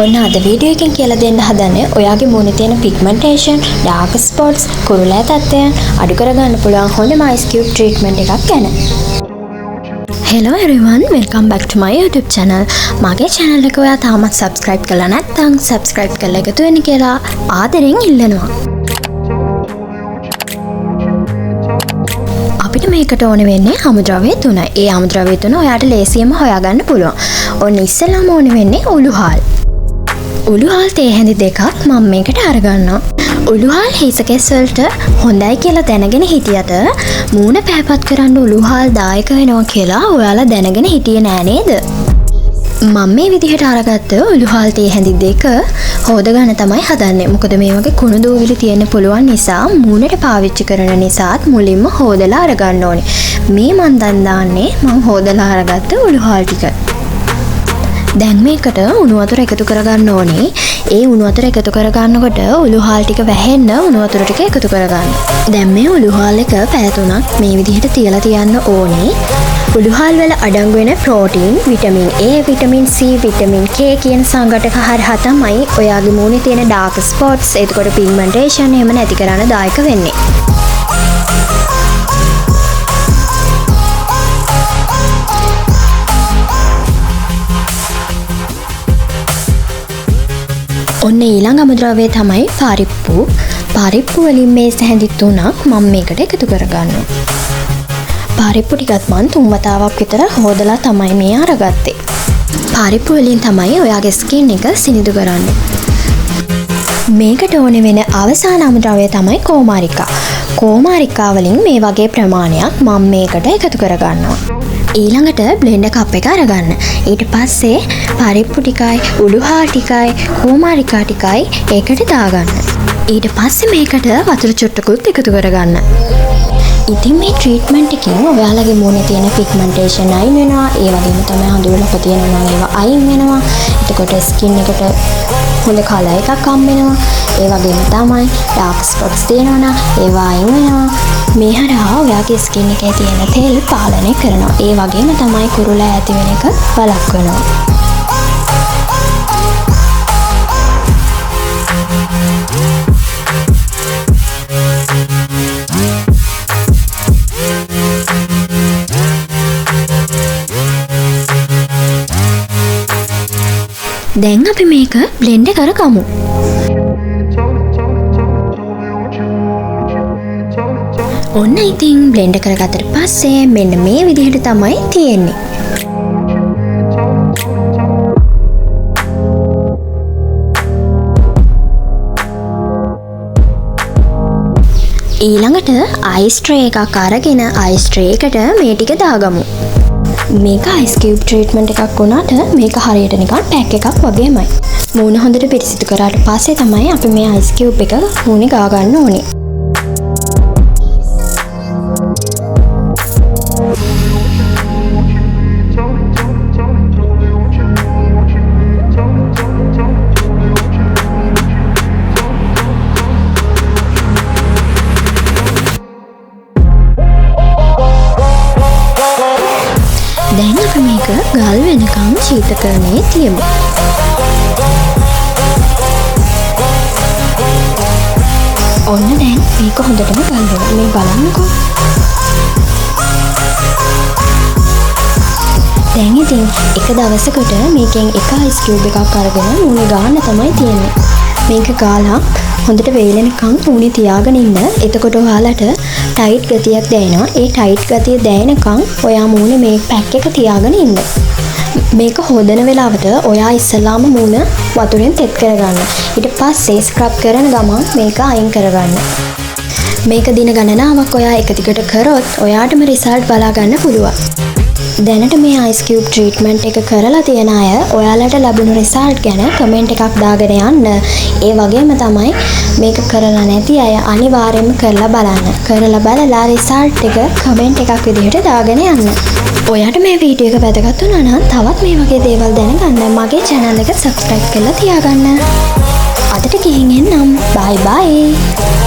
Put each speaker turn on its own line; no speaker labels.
ඔන්න අද වීඩියෝ එකෙන් කියලා දෙන්න හදන්නේ ඔයාගේ මූණේ තියෙන පිග්මන්ටේෂන්, ඩාර්ක් ස්පොට්ස්, කුරුලෑ තත්ත්වයන් අඩු කරගන්න පුළුවන් හොඳම අයිස් කියුබ් ට්‍රීට්මන්ට් එකක් ගැන. Hello everyone, welcome back to my YouTube channel. මගේ channel එක ඔයා තාමත් subscribe කරලා නැත්නම් subscribe කරලා එකතු වෙන්න කියලා ආදරෙන් ඉල්ලනවා. අපිට මේකට ඕන වෙන්නේ අමුද්‍රව්‍ය තුනයි. ඒ අමුද්‍රව්‍ය තුන ඔයාට ලේසියෙන්ම හොයාගන්න පුළුවන්. ඔන්න ඉස්සෙල්ලාම ඕන වෙන්නේ උළුහාල්. උළුහාල් තේ හැඳි දෙකක් මම මේකට අරගන්නවා. උළුහාල් හිසකෙස් වලට හොඳයි කියලා දැනගෙන හිටියට මූණ පෑපත් කරන්න උළුහාල් දායක වෙනවා කියලා ඔයාලා දැනගෙන හිටියේ නෑ නේද? මම මේ විදිහට අරගත්ත උළුහාල් තේ හැඳි දෙක හොදගන්න තමයි හදන්නේ. මොකද මේ වගේ කුණු දූවිලි තියෙන්න පුළුවන් නිසා මූණට පාවිච්චි කරන නිසාත් මුලින්ම හොදලා අරගන්න ඕනේ. මේ මං දැන් දාන්නේ මං හොදලා අරගත්ත උළුහාල් ටික. දැන් මේකට උණු වතුර එකතු කරගන්න ඕනේ. ඒ උණු වතුර එකතු කරගන්නකොට උළුහාල් ටික වැහෙන්න උණු වතුර ටික එකතු කරගන්න. දැන් මේ උළුහාල් එක පැය තුනක් මේ විදිහට තියලා තියන්න ඕනේ. උළුහාල් වල අඩංගු වෙන protein, vitamin A, vitamin C, vitamin K කියන සංඝටක හරහා තමයි ඔයාගේ මූණේ තියෙන ඩාර්ක් ස්පොට්ස්, එතකොට පිග්මන්ටේෂන් එහෙම නැති කරන්න දායක වෙන්නේ. ඔන්න ඊළඟ අමුද්‍රව්‍යය තමයි පරිප්පු. පරිප්පු වලින් මේ හැඳි තුනක් මම මේකට එකතු කරගන්නවා. පරිප්පු ටිකත් මං තුන් වතාවක් විතර හොදලා තමයි මේ අරගත්තේ. පරිප්පු වලින් තමයි ඔයාගේ ස්කින් එක සිනිඳු කරන්නේ. මේකට ඕනේ වෙන අවසාන අමුද්‍රව්‍යය තමයි කෝමාරිකා. කෝමාරිකා වලින් මේ වගේ ප්‍රමාණයක් මම මේකට එකතු කරගන්නවා. ඊළඟට බ්ලෙන්ඩර් කප් එක අරගන්න. ඊට පස්සේ පරිප්පු ටිකයි, උළුහාල් ටිකයි, කෝමාරිකා ටිකයි ඒකට දාගන්න. ඊට පස්සේ මේකට වතුර චුට්ටකුත් එකතු කරගන්න. ඉතින් මේ ට්‍රීට්මන්ට් එකෙන් ඔයාලගේ මූණේ තියෙන පිග්මන්ටේෂන් අයින් වෙනවා. ඒ වගේම තමයි හඳුරු ලොප තියෙනවා නම් ඒවා අයින් වෙනවා. එතකොට ස්කින් එකට හොඳ කලර් එකක් හම්බ වෙනවා. ඒ වගේම තමයි ඩාර්ක් ස්පොට්ස් තියෙනවා නම් ඒවා අයින් වෙනවා. මේ හරහා ඔයාගේ ස්කින් එකේ තියෙන තෙල් පාලනය කරනවා. ඒ වගේම තමයි කුරුලෑ ඇති වෙන එක වළක්වනවා. දැන් අපි මේක බ්ලෙන්ඩ් කරගමු. ඔන්න ඉතින් බ්ලෙන්ඩ් කරගත්තට පස්සේ මෙන්න මේ විදිහට තමයි තියෙන්නේ. ඊළඟට අයිස් ට්‍රේ එකක් අරගෙන අයිස් ට්‍රේ එකට මේ ටික දාගමු. මේක අයිස් කියුබ් ට්‍රීට්මන්ට් එකක් වුණාට මේක හරියට නිකන් පැක් එකක් වගේමයි. මූණ හොඳට පිරිසිදු කරාට පස්සේ තමයි අපි මේ අයිස් කියුබ් එක මූණේ ගා ගන්න ඕනේ. දැන් අපි මේක ගල් වෙනකම් ශීතකරණයේ තියමු. ඔන්න දැන් මේක හොඳටම ගල් වෙනවා. මේ බලන්නකෝ. දැන් ඉතින් එක දවසකට මේකෙන් එක අයිස් කියුබ් එකක් අරගෙන මූණේ ගාන්න තමයි තියෙන්නේ. මේක ගාලා හොඳට වේලෙනකම් මූණේ තියාගෙන ඉන්න. එතකොට ඔයාලට ටයිට් ගතියක් දැනෙනවා. ඒ ටයිට් ගතිය දැනෙනකම් ඔයා මූණේ මේ පැක් එක තියාගෙන ඉන්න. මේක හොදන වෙලාවට ඔයා ඉස්සෙල්ලාම මූණ වතුරෙන් තෙත් කරගන්න. ඊට පස්සේ ස්ක්‍රබ් කරන ගමන් මේක අයින් කරගන්න. මේක දින ගණනාවක් ඔයා එක දිගට කරොත් ඔයාටම රිසල්ට් බලා ගන්න පුළුවන්. දැනට මේ අයිස් කියුබ් ට්‍රීට්මන්ට් එක කරලා තියෙන අය ඔයාලට ලැබුණු රිසල්ට් ගැන කමෙන්ට් එකක් දාගෙන යන්න. ඒ වගේම තමයි මේක කරලා නැති අය අනිවාර්යයෙන්ම කරලා බලන්න. කරලා බලලා රිසල්ට් එක කමෙන්ට් එකක් විදිහට දාගෙන යන්න. ඔයාට මේ වීඩියෝ එක වැදගත් වුණා නම් තවත් මේ වගේ දේවල් දැනගන්න මගේ channel එක subscribe කරලා තියාගන්න. අදට ගිහින් එන්නම්. Bye bye.